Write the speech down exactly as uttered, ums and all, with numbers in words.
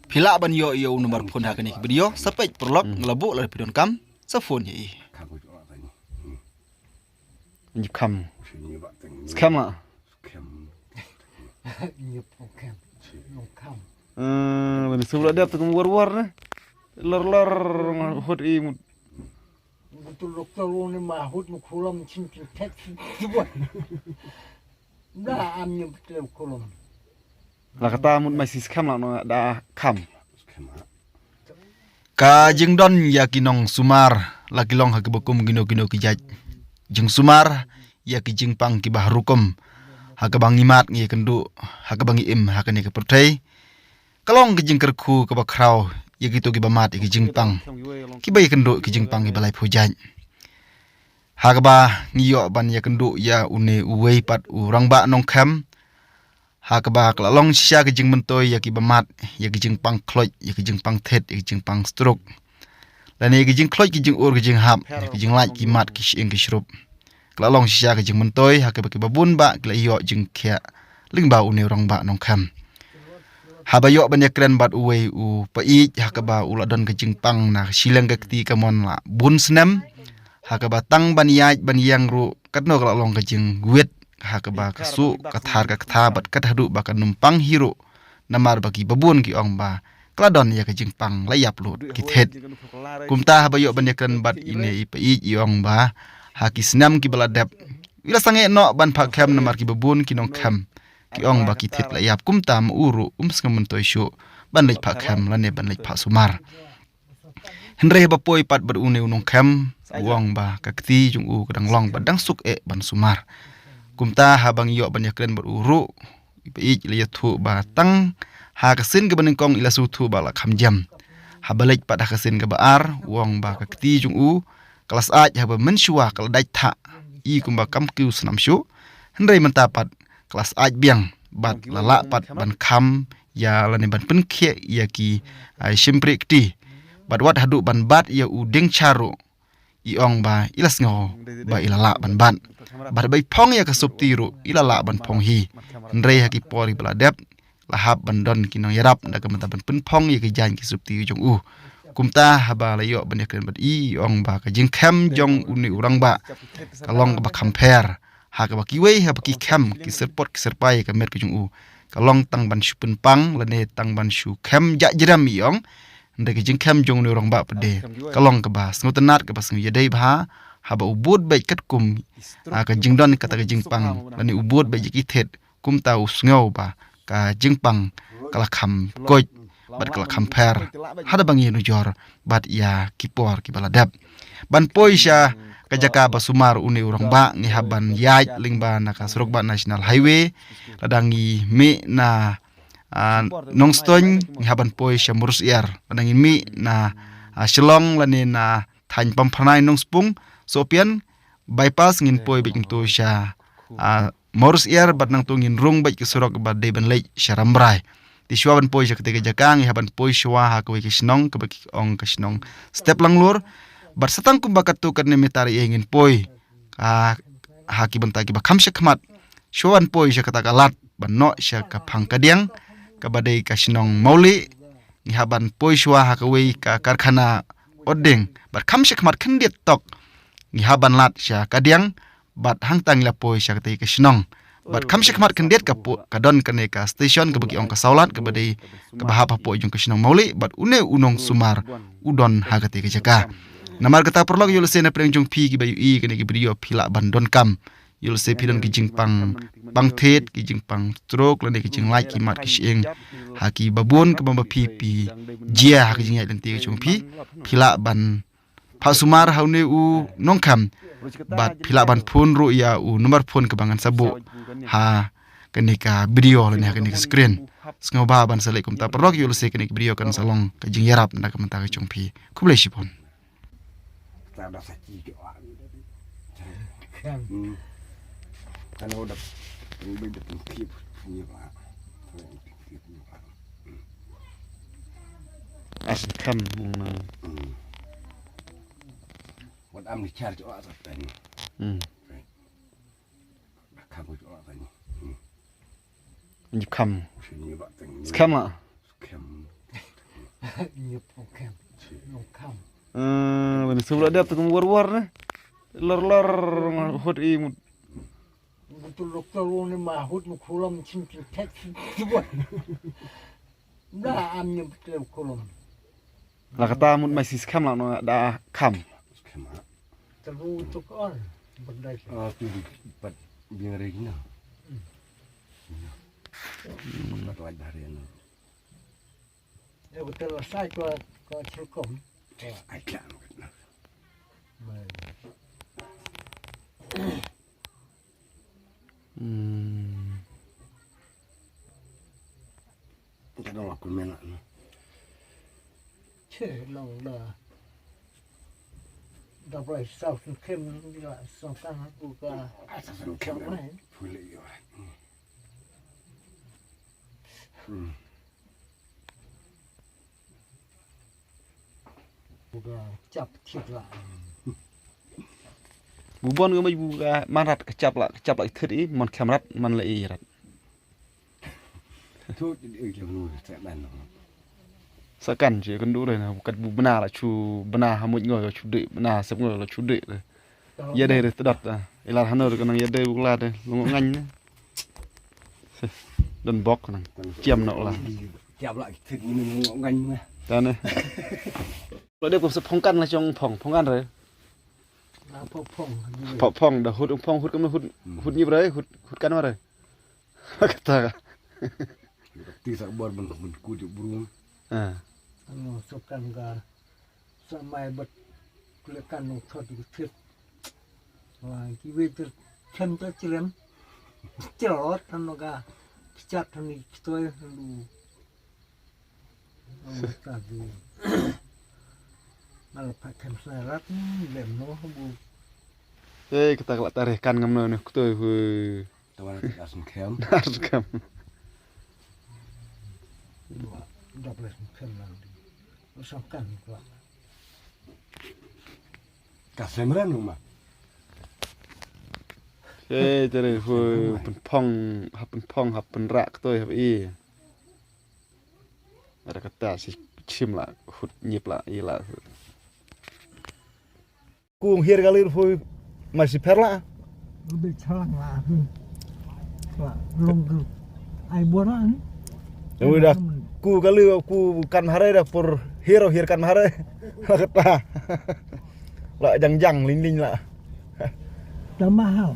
Phi lah ban ïoh ïa u number phone ha kane ka video, sa peit paralok, nga la buh lada phi donkam, sa phone ïa i. Kam. Kam. Kam la. Kam. Kam. Eh, bani sub la dep tu kum war war ne. Lor lor hot i mut. Betul doktor ni ma hot mu kulam chin chin tek. Dah am ni betul kulam. La kata mut mai sis kam la no da kam. Ka jingdon ïa ki nongsumar la ki long ha kiba kum kino kino ki jait jingsumar ïa ki jingpang kiba harukum, ha kaba ngi mad ngi ïakynduh, ha kaba ngi im ha kane ka pyrthei. Ka long ka jingkyrkhu kaba khraw ïa kito kiba mad ïa ki jingpang kiba ïakynduh ki jingpang kiba laiphew jait. Ha kaba ngi ïoh ban ïakynduh ïa une uwei pat u rangbah nongkhem, ha kaba ka la long shisha ka jingmyntoi ïa kiba mad ïa ki jingpang khloit, ïa ki jingpang thied, ïa ki jingpang stroke, lane ïa ki jingkhloit, ki jingïoh, ki jinghap, ïa ki jinglait, ki mad, ki shyieng, ki shrup. Ka la long shisha ka jingmyntoi ha kaba kiba bun bah ki la ïoh jingkhiah lyngba une u rangbah nongkhem. Haba ïoh ban ïakren bad uwei u paid ha kaba u la don ka jingpang na ka shileng ka kti kamon la bun snem, ha kaba tang ban ïaid ban ïeng ruh katno ka la long ka jingwit, ha kaba ka suh ka thar ka ktha bad kat haduh ba kan ym pang hi ruh. Namar ba kiba bun ki ong ba ka la don ïa ka jingpang, la ïap lut, ki thied. Kumta haba ïoh ban ïakren bad ine i paid, i ong ba ha ki snem kiba la dep, i la sangeh noh ban phah khem namar kiba bun ki nongkhem ki ong ba ki thied la ïap. Kumta ma u ruh um sngewmyntoi shuh ban leit phah khem lane ban leit phah sumar. Hynrei haba poi pat bad une u nongkhem, u ong ba ka kti jong u ka dang long bad dang suk eh ban sumar. Kumta haba ngi ïoh ban ïakren bad u ruh, i paid i la ïathuh ba tang ha ka sien kaba nyngkong i la sngewthuh ba la kham jem. Haba leit pat ha ka sien kaba ar, u ong ba ka kti jong u ka la sah haba mynshuwa ka la dait thah, i kumba kam kiew snam shuh. Hynrei mynta pat ka la sah biang bad la lah pat ban kham ïa lane ban pynkhiah ïa ki, ah, shympriahkti. Bad wat haduh ban bat ïa u dieng cha ruh, i ong ba i la sngew ba i la lah ban bat. Bad ba i phong ïa ka sopti ruh i la lah ban phong hi. Hynrei ha ki por kiba la dep la hap ban don ki nongïarap da ka bynta ban pynphong ïa ki jaiñ ki sopti jong u. Kumta haba la ïoh ban ïakren bad i, i ong ba ka jingkhem jong une u rangbah ka long kaba kham pher ha kaba kiwei haba ki khem ki syrpot ki syrpai ïa ka met ka jong u. Ka long tang ban shu pynpang lane tang ban shu khem jah jrem, i ong. Hynrei ka jingkhem jong une u rangbah pat de ka long kaba sngewtynnat, kaba sngew ïadei bha haba u bud beit katkum, ah, ka jingdon kata ka jingpang lane u bud beit ïa ki thied. Kumta u sngew ba ka jingpang ka la kham koit bad ka la kham pher hada ba ngi nujor bad ïa ki por kiba la dep. Ban poi sha ka jaka ba sumar une u rangbah, ngi hap ban ïaid lyngba na ka surok ba National Highway. Lada ngi mih na, ah, Nongstoiñ, ngi hap ban poi sha Mawrysiar. Lada ngi mih na, ah, Shillong lane na thaiñ Pamphyrnai, Nongspung, Sohpian bypass, ngin poi beit kumto sha, ah, Mawrysiar bad nangto ngin rung beit ka surok ba dei ban leit sha Rambrai. Te shuwa ban poi sha katei ka jaka ngi hap ban poi shuwa ha kawei ka shnong kaba ki ong ka shnong Step Langlur. Bad sa tang kumba katto katne mitar ïa ngin poi, ah, ha ki bynta kiba kham shakhmat. Shuwa ban poi sha kata ka lad ban noh sha ka phang kadiang kaba dei ka shnong Mawlieh, ngi hap ban poi shuwa ha kawei ka karkhana odding. Bad kham shakhmat khyndiat tok ngi hap ban lad sha kadiang bad hangta ngi la poi sha katei ka shnong. Bad kham shakhmat khyndiat ka po-, ka don kane ka station kaba ki ong ka Sawlad kaba dei kaba hap hapoh jong ka shnong Mawlieh bad une u nongsumar u don ha katei ka jaka. Namar kata paralok, ïoh lehse na pdeng jong phi kiba ïohi kane ka video phi lah ban donkam. Ïoh lehse phi don ki jingpang, pang thied, ki jingpang stroke lane ki jinglait ki mad ki shyieng. Ha kiba bun kaba ba phi phi jia ha ki jingïaid lynti ka jong phi, phi lah ban phah sumar ha une u nongkhem bad phi lah ban phone ruh ïa u number phone kaba ngan sa buh ha kane ka video lane ha kane ka screen. Sngewbha ban sa leh kumta paralok, ïoh lehse kane ka video kan sa long ka jingïarap na ka bynta ka jong phi. Khublei shibun. As kam. Hmm. Kam. Kam la. Kam. Nyep ong kham. Ong kham. Eh, bani sub la dep tu kum war war ne. Lor lor hut i mut. Betul doktor ne ma hut mu kulam chin chin tek chin chin. Da am nyep tek kulam. La kata mut mai sis kham la no da kham. Kham. Tabu tu kor. Berdai. Ah, tu di pat biang regi na. Pat wad hari na. Ya betul sai ko ko chukom. Ai kan. Hmm. Ka dong aku mena no. Che long da. Da bai sau sun kem di la sau kan aku ka. Ai sa sun kem. Pule yo. Hmm. Buka chap thit la. Bu bon ga mai bu ga man rat ka chap la, ka chap la thit i, man kham rat, man la i rat. Thut i ke nu sa dan no. Sa kan je kan du re na, kat bu bna la chu bna ha muj ngoi la chu de, bna sep ngoi la chu de. Ya dei re tdot ah. Ilar hanor ka nang ya dei bu la de, lu ngain ne. Don bok nang. Chiam no la. Tiap la thit ni mu ngan ma. Ta ne. Lo de ko se phong kan la chong phong, phong kan re. Na phong phong. Phong phong da hut phong hut kam hut hut ni bre hut hut kan ma re. Kata. Ti sa bor ban ban ku ju bru. Ah. Ano so kan ga sa mai bat kulekan no thot ku thit. Wa ki we ter chem ta chilem. Chilot ano ga kichat ni kitoi lu. Ang ta du. Al pa kem sa rat lem no bu. Eh, kata kala tareh kan ngam no ne kutoi hu. Tawan ta sum kem. Dar sum kem. Dua, dua belas kem lang di. Sangkan kala. Ka semran ma. Eh, tare hu pynphong, ha pynphong, ha pynrak toi ha i. Ada kata si chim la, hut nyip la, i la. Kung hir galir hui masih per la. Lebih chalang la. La long tu. Ai buan la ni. Ya udah, ku galir ku kan hare dah pur hir hir kan hare. La kata. La jang jang ling ling la. Dah mahal.